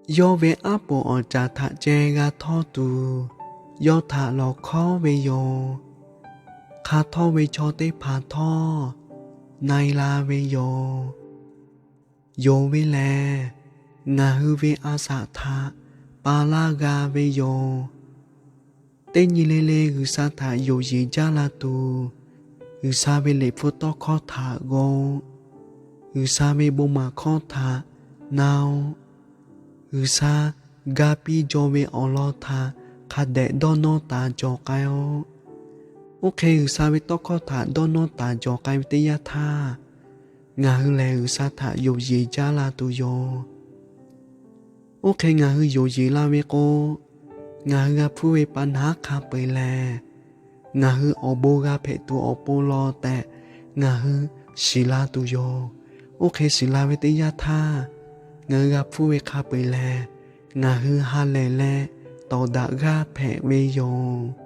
Yawˇ ve aˉ poˍ awˬ caˍ htaꞈ ceh g'a htawˇ tuˬ, yawˇ htaꞈ lawˬ hkawˉ ve yoˬ. Hk'a htawˇ ve chaw teˇ hpaˍ htawˇ na-e la ve yoˬ. Yonˍ ve lehˬ, ngaˬ hui ve a shaꞈ htaꞈ pa laˇ g'a ve yoˬ. Teˇ nyi le le G'uiˬsha htaꞈ yonˍ yeˬ jaˇ la tuˬ, G'uiˬsha ve liꞈ hpu tawˇ hkawˇ htaꞈ g'aw, G'uiˬsha ve bon maˍ hkawˇ htaꞈ na-o. G'uiˬsha ga piˇ jaw ve awˬ lawn htaꞈ hk'a dehꞈ dawˇ nawˇ taˍ cawˬ k'ai-o. Oˇ hk'e G'uiˬsha ve tawˇ hkawˇ htaꞈ dawˇ nawˇ taˍ cawˬ k'ai ve teˇ yanˇ htaˇ, ngaˬ hui lehˬ G'uiˬsha htaꞈ yonˍ yeˬ jaˇ la tuˬ yoˬ. Oˇ hk'e ngaˬ hui yonˍ yeˬ la ve k'o, ngaˬ hui g'a hpuˇ ve pa naˉ hk'a peu-eˬ lehˬ, ngaˬ hui awˬ bon g'a hpehꞈ tuˬ awˬ pon law tehꞈ ngaˬ hui shiˍ la tuˬ yoˬ. Oˇ hk'e shiˍ la ve teˇ yanˇ htaˇ, ngaˬ hui g'a hpuˇ ve hk'a peu-eˬ lehˬ, ngaˬ hui ha lehˬ leh tawˍ daꞈ g'aˇ hpehꞈ ve yoˬ.